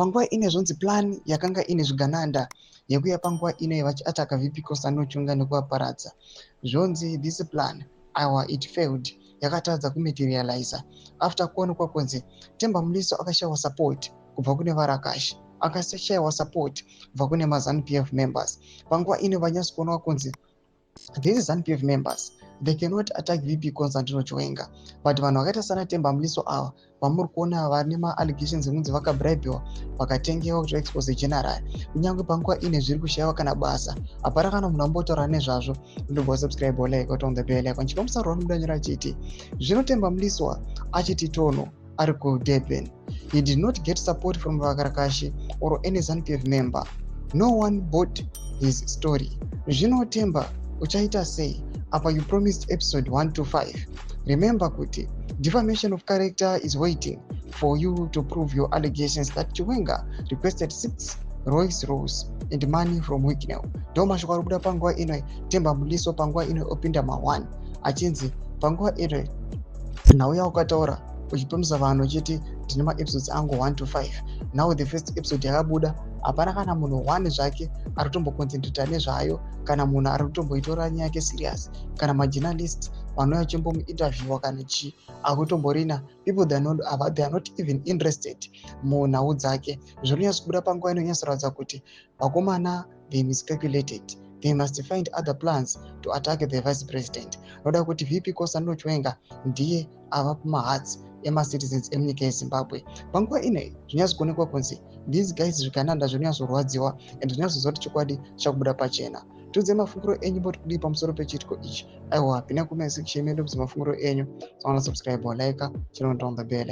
Panguva ine zvonzi plan yakanga ine zvigananda yekuya panguva ino vachiataka VP Constantino Chiwenga nekuvaparadza. Zvonzi this plan, aiwa, it failed, yakatadza kumaterializa after kuonekwa kunzi Temba Mliswa akashayiwa support kubva kune varakashi, akashayiwa support kubva kune maZANU PF members. Panguva ino vanyatsi kuonekwa kunzi these ZANU PF members, they cannot attack VP Constantino Chiwenga, but vanhu vakaita sana Temba Mliswa ava vamuri kuona vane maallegations ekunzi vakabribiwa, vakatengewa kuti vaexpose general, kunyange panguva ine zviri kushayiwa kana basa, hapana kana munhu ambotaura nezvazvo. Ndobva subscribe, like, on the bell icon. Chikamusarwa vanobuda nyora achiti zvino Temba Mliswa achiti tono ari kuDurban. He did not get support from vakarakashi or any ZANU PF member. No one bought his story. Zvino Temba uchaita sei apa? You promised episode 1 to 5. Remember kuti defamation of character is waiting for you to prove your allegations that Chiwenga requested six Rolls Royce and money from Wicknell. Ndo mashoko ari kubuda panguva ino. Temba Mliswa panguva ino opinda ma1 achinzi panguva ino nhau yaukataura uchipromisa vanhu uchiti ndine maepisodes angu 1 to 5, now the first episode yakabuda, hapana kana munhu one zvake ari kutomboconcentrata nezvayo, kana munhu ari kutomboitora nyaya yake serious, kana majournalist vanouya vachimbomuinterviewa kana chii akutomborina. People, they are not even interested munhau dzake. Zviri kunyatsobuda panguva ino nyatsoratidza kuti vakomana, they miscalculated. They must find other plans to attack the vice president, noda kuti VP Constantino Chiwenga ndiye ava pamahearts emacitizens emunyika yeZimbabwe. Panguva inoi zvinyatsokuonekwa kunzi these guys, zvikananda, zvinonyatsorwadziwa and zvinyatsoziva kuti chokwadi chakubuda pachena. Tiudze mafungiro enyu mboti kudii pamusoro pechiitiko ichi. Aiwa, pinda comment section medu, mafungiro enyu. Saona, subscribe, like, channel, on the bell.